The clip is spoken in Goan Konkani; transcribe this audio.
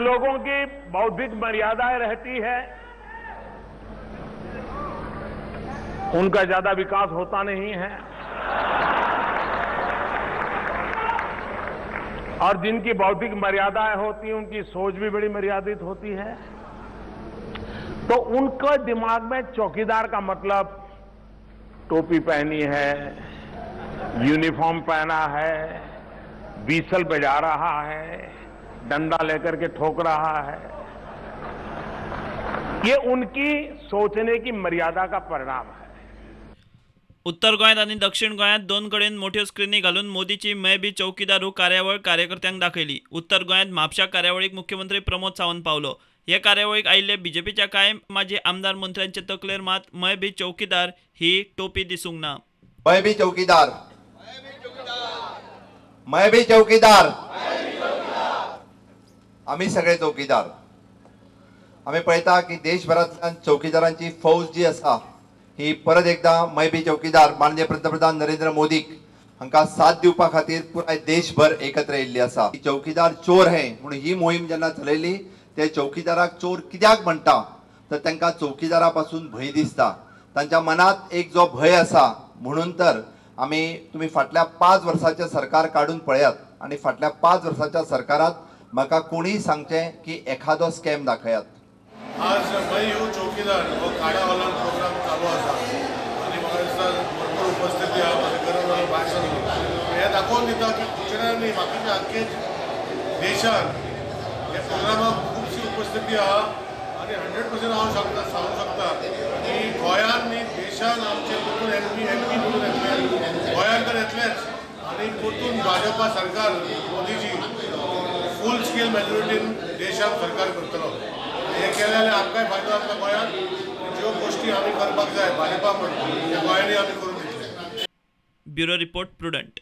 कुछ लोगों की बौद्धिक मर्यादाएं रहती है, उनका ज्यादा विकास होता नहीं है, और जिनकी बौद्धिक मर्यादाएं होती हैं उनकी सोच भी बड़ी मर्यादित होती है। तो उनके दिमाग में चौकीदार का मतलब टोपी पहनी है, यूनिफॉर्म पहना है, व्हीसल बजा रहा है, डंडा लेकर के ठोक रहा है, ये उनकी सोचने की मर्यादा का परिणाम है। उत्तर गोंयांत आनी दक्षिण गोंयांत दोन कडेन मोठ्यो स्क्रिनी घालून मोदीची मैं भी चौकीदार कार्यावळ कार्यकर्त्यांक दाखयली। उत्तर गोंयांत म्हापशा कार्यावळीक मुख्यमंत्री प्रमोद सावंत पावलो। हे कार्यावळीक आयिल्ले बीजेपीच्या कांय माजी आमदार मंत्र्यांचे तकलेर मात मैं भी चौकीदार ही टोपी दिसूंक ना। मैं भी चौकीदार, मैं भी चौकीदार, आमी सगळे चौकीदार। आमी पळयता की देशभरांतल्यान चौकीदारांची फौज जी आसा ही परत एकदा मैं भी चौकीदार माननीय पंतप्रधान नरेंद्र मोदीक हांकां साथ दिवपा खातीर पुराय देशभर एकत्र येयल्ली आसा। चौकीदार चोर हे म्हणून ही मोहीम जेन्ना चलयली ते चौकीदाराक चोर कित्याक म्हणटा तर तांकां चौकीदारा पासून भंय दिसता, तांच्या मनांत एक जो भंय आसा म्हणून तर आमी तुमी फाटल्या 5 वर्साचें सरकार काडून पळयात आनी फाटल्या 5 वर्साच्या सरकारात म्हाका कोणीय सांगचें की एखादो स्कॅम दाखयात। आज मैं हूँ चौकीदार हो काड्या हॉलान प्रोग्राम चालू आसा आनी म्हाका दिसता भरपूर उपस्थिती आहा, म्हाका गरज जाल्यार भायर सरलो। हें दाखोवन दिता की कुचरान न्ही बाकीच्या आख्खे देशान ह्या प्रोग्रामाक खुबशी उपस्थिती आहा आनी 100% हांव शकता सांगूंक शकता की गोंयान न्ही देशान आमचे परतून एमपी एमपी म्हणून येतले, गोंयान तर येतलेच आनी परतून भाजपा सरकार मोदीजी फूल स्केल मेजॉरिटीन देशाक सरकार करतलो। हें केलें जाल्यार आमकांय फायदो जातलो गोंयांत, ज्यो गोश्टी आमी करपाक जाय भाजपा म्हण त्या गोंयांनी आमी करून दितले। Bureau report, Prudent.